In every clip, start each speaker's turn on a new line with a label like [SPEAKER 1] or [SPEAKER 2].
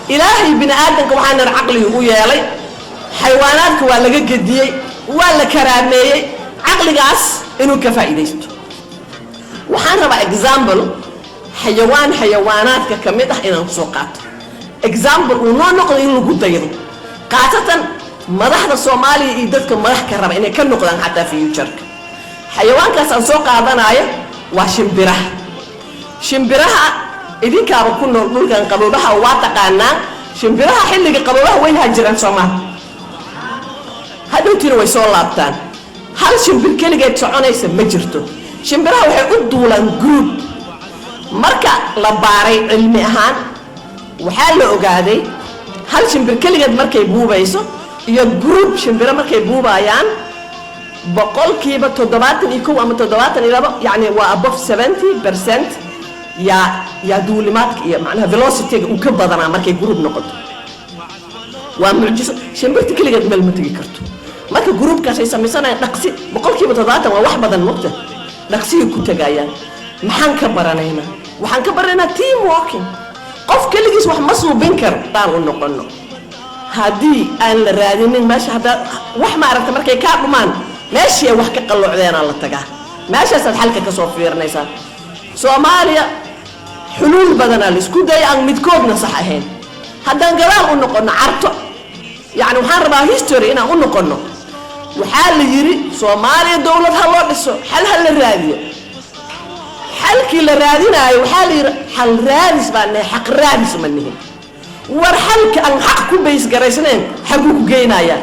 [SPEAKER 1] Ilaahay bini aadamka waxaa nar caqliga u yeelay, xayawaanaadka waa laga gediyey, waa la karaameeyey caqligaas inuu ka faa'iidaysto. Waxaan rabaa example xayawaan xayawaanaadka ka mid ah inaan kusoo qaato, example uu noo noqdo in lagu daydo, khaasatan madaxda Soomaaliya iyo dadka madax ka raba inay ka noqdaan xataa future-ka. Xayawaankaas aan soo qaadanayo waa shimbiraha. Shimbiraha idinkaaba ku nool dhulkan qaboobaha waa taqaanaa. Shimbiraha xilliga qaboobaha way haajiraan soomaa, hadhowtiina way soo laabtaan. Hal shimbir keligeed soconaysa ma jirto. Shimbiraha waxay u duulaan group. Marka la baaray cilmi ahaan, waxaa la ogaaday hal shimbir keligeed markay buubayso iyo group shimbiro markay buubayaan, 71% ama 72, yacni waa above 70% yaa duulimaadka iyo macnaha velocity-ga uu ka badanaa markay group noqoto. Waa mucjiso. Shimbirta keligeed meel ma tegi karto. Marka group-kaas ay samaysanayaan, dhaqsi, 70% waa wax badan mugta, dhaqsiyay ku tagayaan. Maxaan ka baranaynaa? Waxaan ka baranaynaa team working. Qof keligiis wax ma suubin karo. Daan u noqono haddii aan la raadinin meesha haddaa wax ma aragta, markay kaa dhumaan, meeshii ay wax ka qalloocdeenaa la tagaa, meeshaasaad xalka ka soo fiirinaysaa. Soomaaliya xuluul badanaa la isku daya aan midkoodna sax ahayn. Haddaan gadaal u noqono Carto, yacni waxaan rabaa history inaan u noqono. Waxaa la yidhi Soomaaliya dowlad ha loo dhiso, xal ha la raadiyo. Xalkii la raadinaayo waxaa la yidhi xal raadis baa nahay, xaq raadis ma nihin. War xalka aan xaq ku base garaysnayn xaguu ku geynayaa?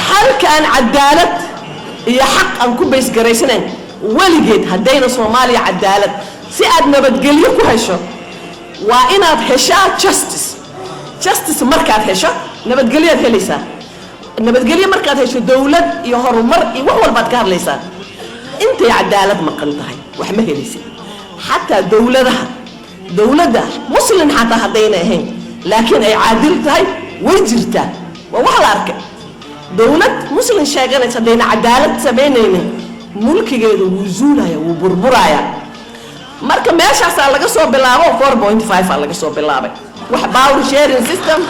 [SPEAKER 1] Xalka aan cadaalad iyo xaq aan ku base garaysnayn weligeed, haddayna Soomaaliya cadaalad, si aad nabadgelyo ku hesho waa inaad heshaa justice. Justice markaad hesho, nabadgelyaad helaysaa. Nabadgelyo markaad hesho, dowlad iyo horumar iyo wax walbaad ka hadlaysaa. Intay cadaalad maqan tahay, wax ma helaysid. Xataa dowladaha, dowladda Muslim xataa haddayna ahayn laakiin ay caadil tahay, way jirtaa, waa wax la arkay. Dowlad Muslim sheeganaysa haddayna cadaalad samaynaynin, mulkigeedu wuu zuulaya, wuu burburaya. Marka meeshaasaa laga soo bilaabo, 4.5 aa laga soo bilaabay, wax power sharing system.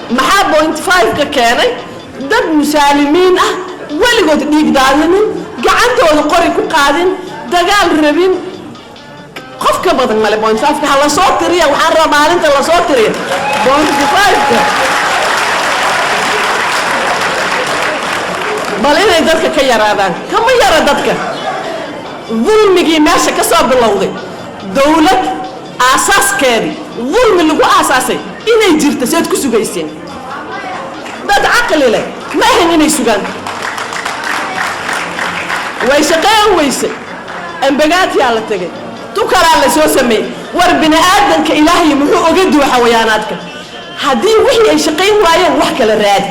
[SPEAKER 1] Maxaa 0.5 ka keenay? Dad musaalimiin ah, weligood dhiig daadinin, gacantooda qori ku qaadin, dagaal rabin, qof ka badan male. 0.5-ka ha lasoo tiriya. Waxaan rabaa maalinta lasoo tiriya 0.5-ka, bal inay dadka ka yaraadaan. Kama yara dadka. Dulmigii meesha ka soo bilowday, dowlad aasaaskeedii dulmi lagu aasaasay inay jirto, seed ku sugayseen? Dad caqli leh ma ahan inay sugaan. Way shaqeyn weyse, Embagaathiyaa la tegay, tukalaa la soo sameeyey. War bini aadanka Ilaahay muxuu oga duwa xawayaanaadka? Haddii wixii ay shaqayn waayeen, wax kala raadi,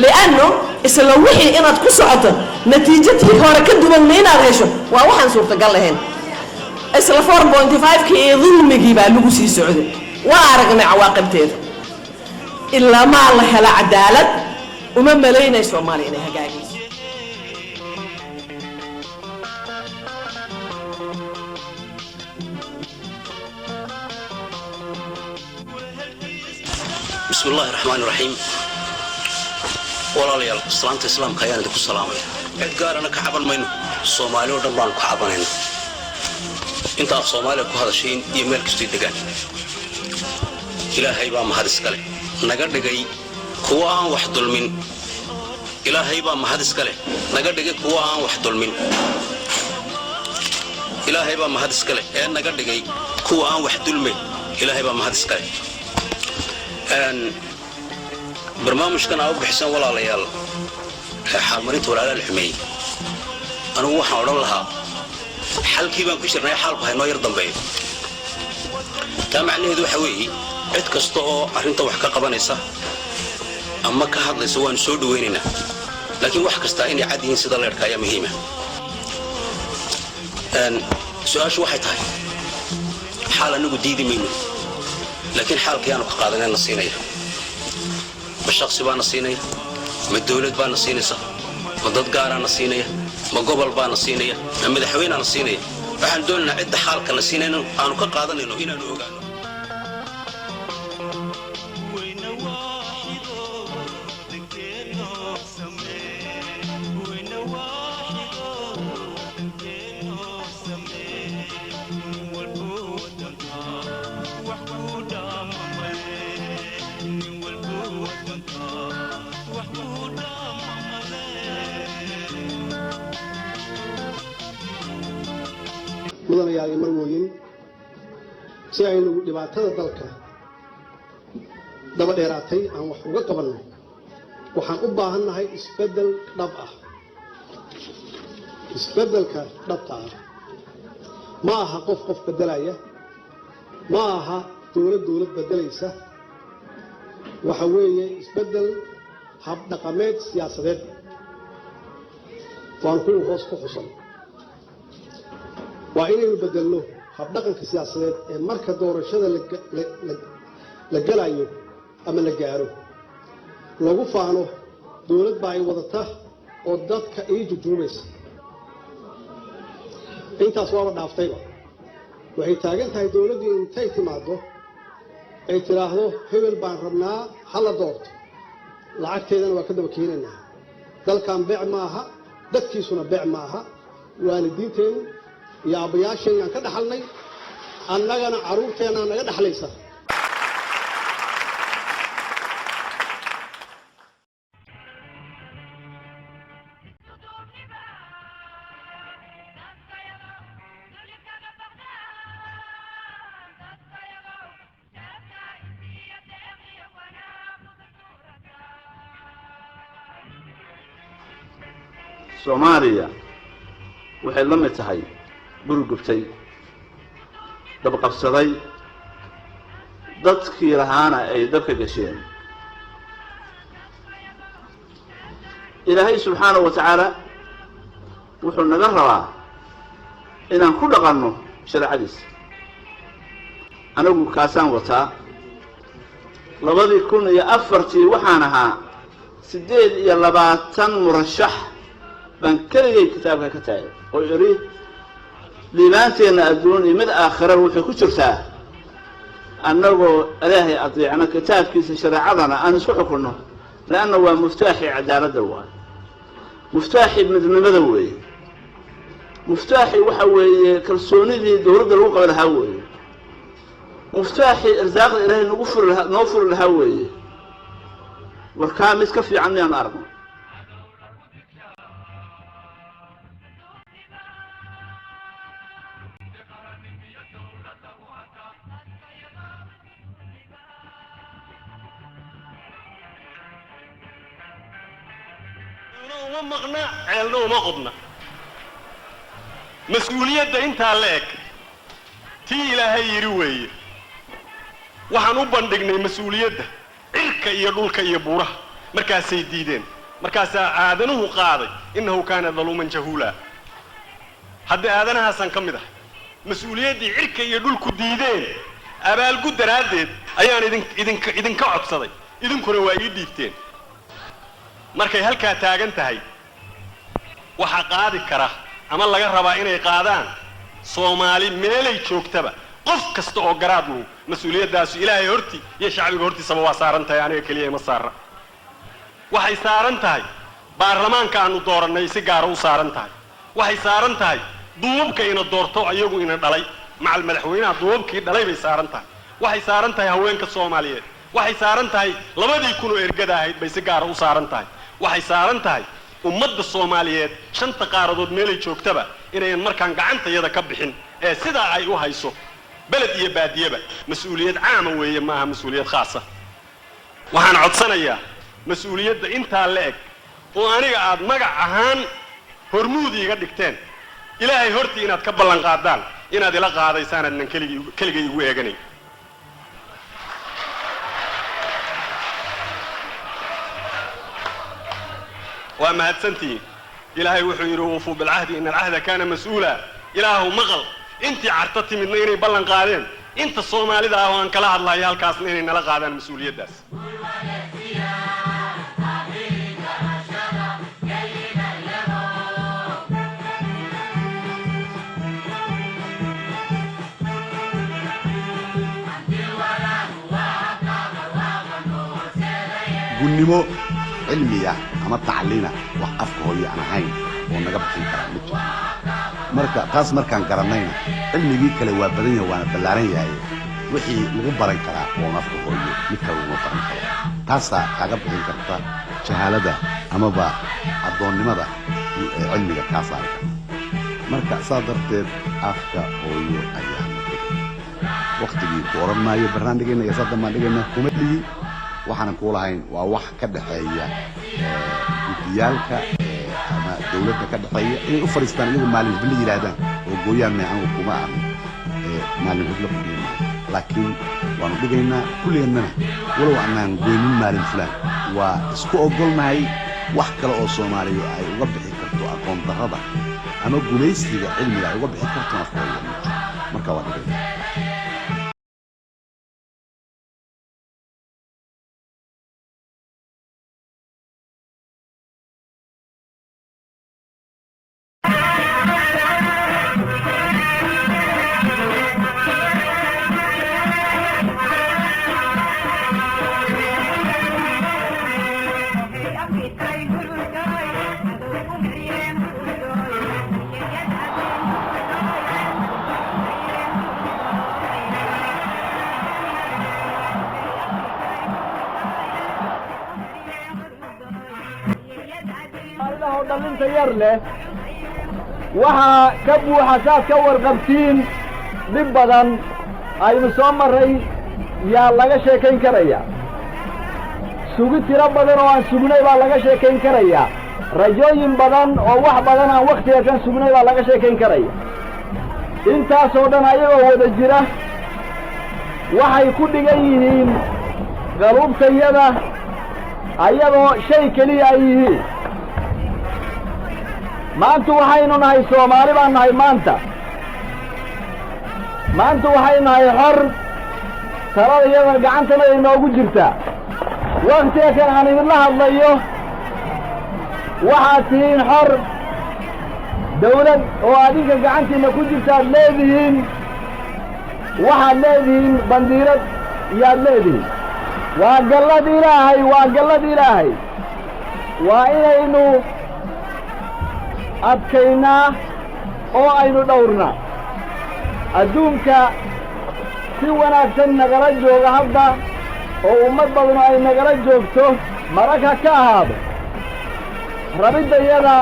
[SPEAKER 1] lianno isla wixii inaad ku socoto, natiijadii hore ka duwanna inaad hesho, waa waxaan suurtagal lahayn. Isla 4.5-kii iyo dulmigii baa lagu sii socday. Waa aragnay cawaaqibteeda. Ilaa maa la hela cadaalad, uma malaynay Soomaaliya inay hagaagayso.
[SPEAKER 2] Bismi Illaahi Raxmaan Raxiim. Walaalayaal, islaamta Islaamka ayaan idinku salaamaya. Cid gaarana ka caban mayno, Soomaali oo dhan baanu ka cabanayna, inta af Soomaaliya ku hadashayn iyo meel kastoy degaan. Ilaahay baa mahad iska leh naga dhigay kuwa aan wax dulmin. Ilaahay baa mahad iska leh naga dhigay kuwa aan wax dulmin. Ilaahay baa mahad iska leh ee naga dhigay kuwa aan wax dulmayn. Ilaahay baa mahad iska leh. Barnaamijkan aa u bixisan, walaalayaal, xaalmarinta walaalaa la xumeeyey, anugu waxaan odhan lahaa xalkii baan ku jirnay, xaalku haynoo yar dambeeyo. Taa macnaheedu waxa weeye, cid kasta oo arrinta wax ka qabanaysa ama ka hadlaysa waanu soo dhawaynaynaa, laakiin wax kastaa inay cad yihiin sida leerhka ayaa muhiima. Su-aashu waxay tahay, xaal anagu diidi mayno, laakiin xaalkayaanu ka qaadanee na siinaya? Ma shaksi baana siinaya? Ma dawlad baana siinaysa? Ma dad gaaraana siinaya? Ma gobol baana siinaya? Ma madaxweynaana siinaya? Waxaan doonaynaa cidda xaalkana siinayno aanu ka qaadanayno inaanu ogaano.
[SPEAKER 3] Mudanayaal iyo marwooyin, si aynu dhibaatada dalka daba dheeraatay aan wax uga qabanno, waxaan u baahannahay isbeddel dhab ah. Isbeddelka dhabta ah ma aha qof qof beddelaya, ma aha dowlad dowlad beddelaysa. Waxa weeye isbeddel habdhaqameed siyaasadeed, waan kuwa hoos ku xusan. Waa inaynu beddelno habdhaqanka siyaasadeed ee marka doorashada la galayo ama la gaaro lagu faano dowlad baa ay wadata oo dadka ii jujuubaysa. Intaas waaba dhaaftayba. Waxay taagan tahay dowladdii intay timaaddo ay tidhaahdo, "Hebel baan rabnaa, ha la doorto, lacagteedana waa ka daba keenaynaa." Dalkan beec ma aha, dadkiisuna beec ma aha. Waalidiinteenu iyo aabbayaasheenaan ka dhaxalnay, annagana carruurteennaa naga dhaxlaysa.
[SPEAKER 4] Soomaaliya waxay la mid tahay guri gubtay, dabqabsaday, dadkii lahaana ay dabka gasheen. Ilaahay subxaanahu wa tacaala wuxuu naga rabaa inaan ku dhaqanno shareecadiisa. Anigu kaasaan wataa. 2004-tii waxaan ahaa 28 murashax baan keligay kitaabka ka taagay oo idhi, liibaanteenna adduun iyo mid aakhira waxay ku jirtaa annagoo Ilaahay adeecno, kitaabkiisa shareecadana aan isku xukunno, leanna waa muftaaxii cadaaladda, waayo muftaaxii midnimada weeye, muftaaxii waxa weeye kalsoonidii dowladda lagu qaban lahaa weeye, muftaaxii irsaaqda Ilaahay nagu furi lahaa, noo furi lahaa weeye. Warkaa mid ka fiican miyaanu aragno?
[SPEAKER 5] Uma maqna, ceelna uma qodna. Mas-uuliyadda intaa la eg tii Ilaahay yidhi weeye. Waxaan u bandhignay mas-uuliyadda cirka iyo dhulka iyo buuraha, markaasay diideen, markaasaa aadanuhu qaaday. Innahu kaana daluuman jahuula. Hadda aadanahaasaan ka mid ahay. Mas-uuliyaddii cirka iyo dhulku diideen abaalgud daraaddeed ayaan idin idinka idinka codsaday, idinkuna waa ii dhiibteen. Markay halkaa taagan tahay, waxaa qaadi kara ama laga rabaa inay qaadaan Soomaali meelay joogtaba, qof kasta oo garaad lahu. Mas-uuliyaddaasu Ilaahay horti iyo shacbiga hortiisaba waa saaran tahay, aniga keliya ima saara. Waxay saaran tahay baarlamaanka aanu doorannay, si gaara u saaran tahay. Waxay saaran tahay duubabka ina doorto, iyagu ina dhalay, macal madaxweynaha duubabkii dhalay bay saaran tahay. Waxay saaran tahay haweenka Soomaaliyeed. Waxay saaran tahay 2,000 oo ergada ahayd bay si gaara u saaran tahay. Waxay saaran tahay ummadda Soomaaliyeed shanta qaaradood meelay joogtaba inayan markaan gacantayada ka bixin ee sidaa ay u hayso, beled iyo baadiyaba. Mas-uuliyad caama weeye, maaha mas-uuliyad khaasa. Waxaan codsanayaa mas-uuliyadda intaa la eg oo aniga aad magac ahaan hormuud iiga dhigteen, Ilaahay hortii inaad ka ballan qaadaan inaad ila qaadaysaan, aadnan keligii keligay igu eeganayn. Waa mahadsantihiin. Ilaahay wuxuu yidhi, "Uufuu bilcahdi, ina alcahda kaana mas-uula." Ilaahu maqal intii Carto timidna inay ballan qaadeen, inta Soomaalida ah oo aan kala hadlayo halkaasna inay nala qaadaan mas-uuliyaddaas.
[SPEAKER 6] Gunnimo cilmiya ama tacliina wax afka hooyo aan ahayn oo naga bixin karaa ma jiro. Marka taas markaan garannayna, cilmigii kale waa badan yahay, waana ballaaran yahay. Wixii lagu baran karaa oon afka hooyo mid kale laguma baran karo. Taasaa kaaga bixin karta jahaalada amaba addoonnimada ee cilmiga kaa saari karta. Marka saa darteed afka hooyo ayaa la dhigay. Waktigii ku odhan maayo barnaan dhigayna iyo sadan baan dhigayna kuma dhigi. Waxaanan kuu lahayn waa wax ka dhexeeya guddiyaalka ama dowladda ka dhexeeya inay u fadhiistaan iyagu maalin heblo yidhaahdaan oo gooyaan. May anigu kuma aanu maalin heblo ku dhihi maayo, laakiin waanu dhigaynaa kulligeennana, walow anaan goynin maalin fulaan. Waa isku ogolnahay. Wax kale oo Soomaaliya ay uga bixi karto aqoon darrada ama gumaysiga cilmiga ay uga bixi karto afka hooyo ma jiro. Marka waa dhigaynaa.
[SPEAKER 7] Oo dhallinta yar leh waxaa ka buuxa, saad ka warqabtiin, dhib badan aynu soo marray yaa laga sheekayn karaya. Sugi tiro badan oo aan sugnay baa laga sheekayn karaya. Rajooyin badan oo wax badan aan wakhtiga kan sugnay baa laga sheekayn karaya. Intaasoo dhan ayagoo wada jira waxay ku dhigan yihiin qaluubtayada ayadoo shay keliya ay yihiin. Maanta waxaynu nahay Soomaali baan nahay. Maanta waxaynu nahay xor, talada iyada gacantana inoogu jirtaa. Wakhtiga kan aan idinla hadlayo waxaad tihiin xor, dawlad oo adinka gacantiinna ku jirtaad leedihiin. Waxaad leedihiin bandiirad iyaad leedihiin. Waa gallad Ilaahay, waa gallad Ilaahay. Waa inaynu adkaynaa oo aynu dhowrnaa. Adduunka si wanaagsan nagala jooga hadda oo ummad badanu ay nagala joogto, marag ha ka ahaado rabiddayada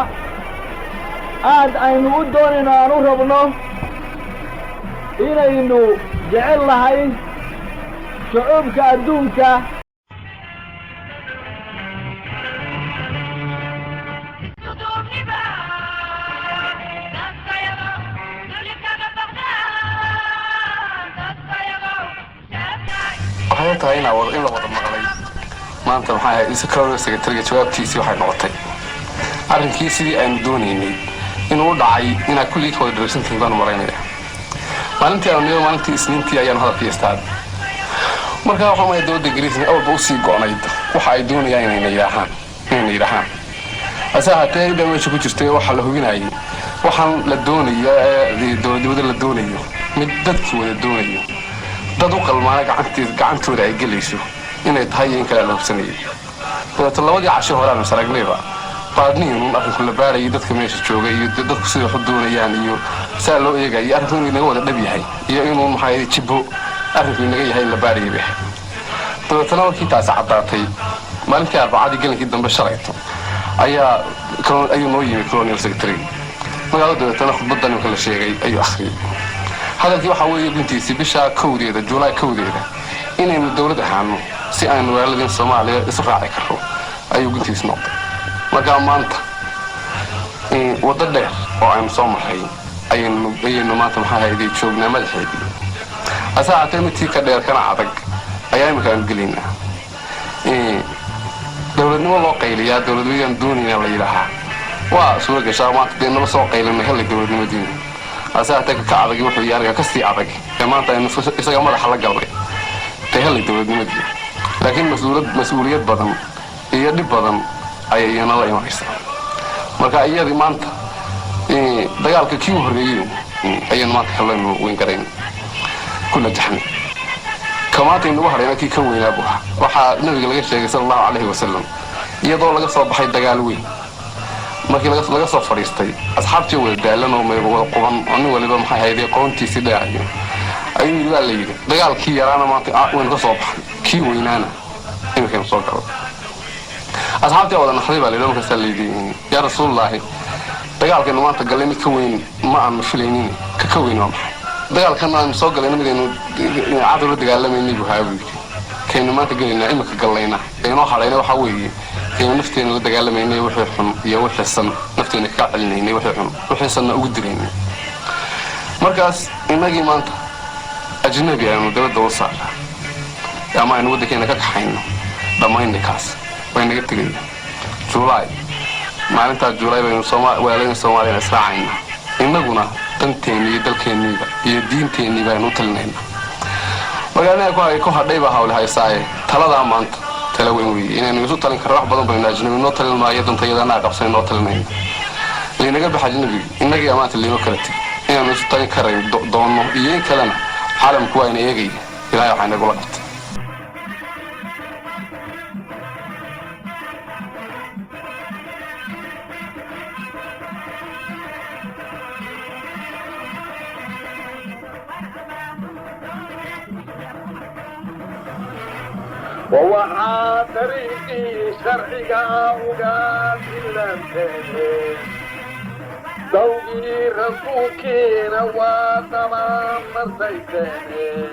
[SPEAKER 7] aad aynu u doonayno, aan u rabno inaynu jecel nahay shucuubka adduunka.
[SPEAKER 8] Waxay tahay in la wada maqlay maanta. Maxay ahayd colonial secretary jawaabtiisii? Waxay noqotay arrinkii sidii aynu doonaynay inuu u dhacay inaad kulligii ka wada dharagsantihiin baanu maraynaya. Maalintii aanu niyo maalintii Isniintii ayaanu hadalkii istaaday. Markaa waxaa maya dowladda Ingiriisna awalba usii go'nayd waxa ay doonayaan inayna yidhaahaan. Hase ahaatee idha meesha ku jirtay waxaa la hubinayay waxaan la doonayo ee dowladnimada la doonayo mid dadkii wada doonayo, dad u qalmaana gacantooda ay gelayso inay tahay iyo in kale la hubsanayay. Dabeeto labadii casho hore aanu saragnayba baadniinun arrinku la baarayay dadka meesha jooga iyo dadku siday wax u doonayaan iyo saa loo eegayay arrinku inuu inaga wada dhab yahay iyo inuu maxaa jibbo arrinku inaga yahay in la baarayay bay ahayd. Dabeetana markii taasi caddaatay, maalintii Arbacadii gelinkii dambe shalayto ayaa ayuu noo yimi colonial secretary magaalada. Dabeetana khudbaddan imka la sheegay ayuu akhriyey. Hadalkii waxaa weeye guntiisii bisha 1deeda, Juulaay 1deeda, inaynu dowlad ahaano si aynu walaaladeen Soomaaliya isu raaci karro ayuu guntiisu noqday. Markaa maanta waddo dheer oo aynu soo marray ayaynu maanta maxaa hayday joognaa madaxeedii. Hase ahaatee midtii ka dheer kana adag ayaa imika aynu gelaynaa. Dowladnimo loo qayliyaa, dowladnimadaan doonaynaa la yidhaahaa, waa suura gashaa. Maanta dee nala soo qaylinay hellay dowladnimadiina. Hase ahaatee ka adag wuxuu yahay aniga kasii adag ee maanta aynu isaga madaxa la galnay dee hellay dowladnimadii, laakiin mas-uuliyad badan iyo dhib badan ayay iyana la imanaysaa. Marka iyadii maanta dagaalka kii u horreeyey ayaynu maanta hellaynu weyn garayn ku najaxnay. Kamaanta inagu hadhayna kii ka weynaa buu ahaa. Waxaa nabiga laga sheegay, sala Allahu calayhi wasalam, iyadoo laga soo baxay dagaal weyn, markii laga soo fadhiistay, asxaabtii wada daalan oo wada quban oo nin waliba, maxay hayday, qoontiisii dheerayo, ayuu yidhi, baa la yidhi, dagaalkii yaraana maanta waynu ka soo baxnay, kii weynaana iminkaynu soo galo. Asxaabtii wada naxday baa la yidhi. Markaasaa la yidhi, yaa Rasuulullaahi, dagaalkaynu maanta gallay mid ka weyn ma aanu filaynin, ka weyn waa maxay? Dagaalkan aanu soo gallayna midaynu cadow la dagaalamaynay buu haa, buu yidhi. Kaynu maanta gelaynaa, iminka gallayna, kaynoo hadhayna waxaa weeye kaynu nafteena la dagaalamaynay, wixii xun iyo wixii san nafteena kaga celinaynay, wixii xun wixii sanna ugu diraynay. Markaas innagii maanta ajnabi aynu dabadda u saaraa ama aynu waddankeena ka kaxayno, dhammaynay, kaas way naga tegaya. Juulaay, maalintaa Juulaay baynu walaalada Soomaaliyana israacayna, innaguna danteenni iyo dalkeenniiba iyo diinteennii baynu u talinayna. Marka anaga ku hadhay baa hawle haysaaye. Taladaa maanta tala weyn weeye inaynu isu talin karno. Wax badan baynu ajnabi noo talin maayo, dantayada anaa qabsan noo talinayna. Laynaga bax ajnabigi, innagii amaanta laynoo kala tegay, inaanu isu talin karayn doonno iyo in kalena caalamku waa ina eegaya. Ilahay waxaa inagula qabtay.
[SPEAKER 9] Waxaa dariiqii sharciga uga dilanteen, dawgii rasuulkiina waa dabamartayteen,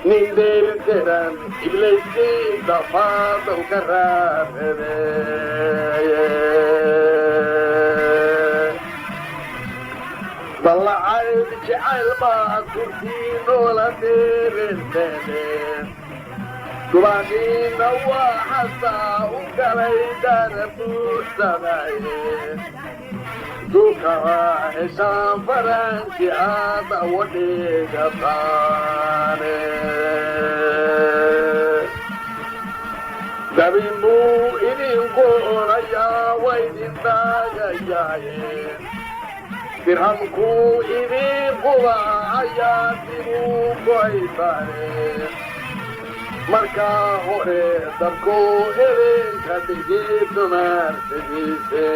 [SPEAKER 9] nin deeltiran iblayskii dafaadaw ka raarabeye. Dallacayb jecayl baa kurtii noola deerinteen, dubaaniina waa xasaa u galay dara buuxsanaye, dukaha heshaan faranki aada wadhigataane. Dabin buu idin qorayaa, waydin daagayaaye, dirhamkuu idin qubaacayaa, dibuu goysaane. Markaa hore dabkuu idinka dhigi dumaarsigiise,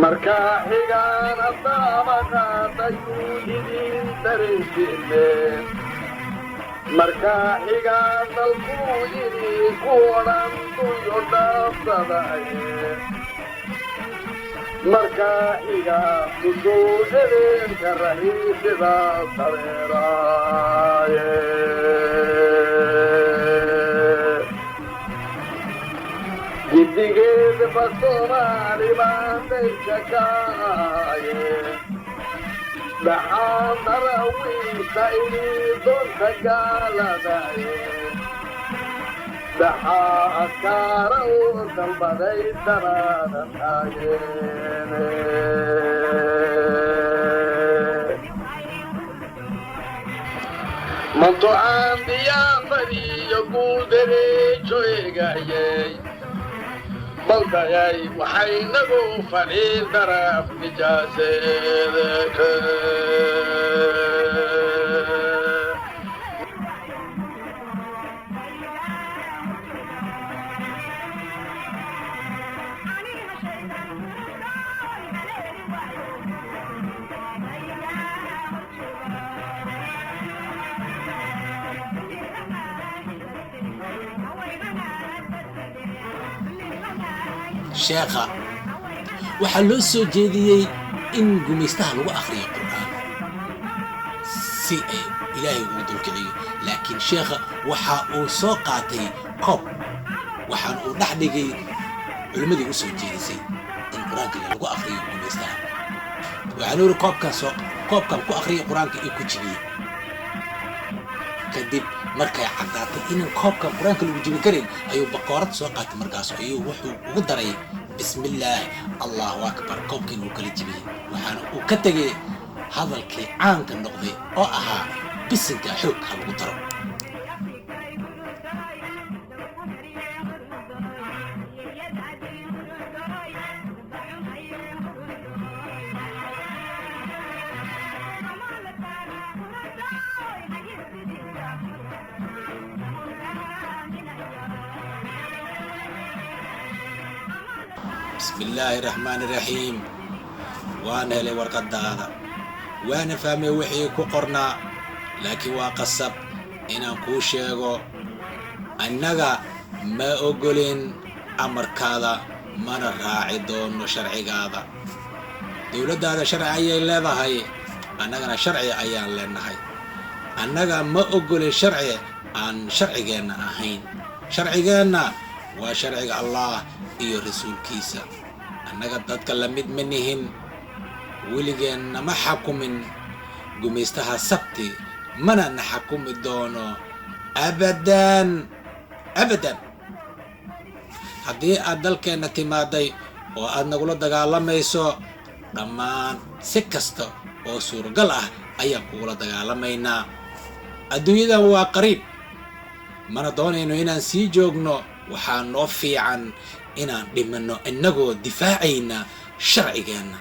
[SPEAKER 9] markaa xigaana daabaqaadayuu idin daraysiine, markaa xigaan dalkuu idinku odhan duyo dhaafsadaye, markaa xiga tusuu idinka rahiisida sareeraaye. Giddigeedba Soomaali baan daydka kaaye, dhaxaan darawiisa idin doonta gaaladaye, dhaxaa adkaara u dalbaday daraada taageene. Mantucaan diyaafadiyo guuldareejo eegayey, baldayay waxaynagu fadhiin daraf nijaaseedka.
[SPEAKER 10] Sheekha waxaa loo soo jeediyey in gumaystaha lagu akhriyo Qur'aan si ay Ilaahay ugu dulkiciyo, laakiin sheekha waxa uu soo qaatay koob, waxaana uu dhex dhigay culimmadii u soo jeedisay in Qur-aanka lagu akhriyo gumaystaha. Waxaa yidhi, koobkan soo koobkan ku akhriya Qur-aanka iyo ku jibiyey. Kadib markay caddaatay inaan koobkan Qur-aanka lagu jibin karin, ayuu bakoorad soo qaatay. Markaas ayuu wuxuu ugu daray bismillaah, Allahu akbar, koobkiina uu kala jibiyey. Waxaana uu ka tegay hadalkii caanka noqday oo ahaa, bisinka xoog ha lagu daro. Bismillaahi raxmaani raxiim. Waan helay warqadaada, waana fahmay wixii ku qornaa, laakiin waa qasab inaan kuu sheego: annaga ma ogolin amarkaada, mana raaci doono sharcigaada. Dowladdaada sharci ayay leedahay, annagana sharci ayaan leenahay. Annaga ma ogolin sharci aan sharcigeenna ahayn. Sharcigeenna waa sharciga Allah iyo rasuulkiisa. Annaga dadka lamid ma nihin. Weligeenna ma xakumin gumaystaha Sabti, mana na xakumi doono abadan, abadan. Haddii aad dalkeenna timaaday oo aad nagula dagaalamayso, dhammaan si kasta oo suuragal ah ayaan kugula dagaalamaynaa. Adduunyadan waa qariib, mana doonayno inaan sii joogno. Waxaa noo fiican inaan dhimanno innagoo difaacayna sharcigeenna.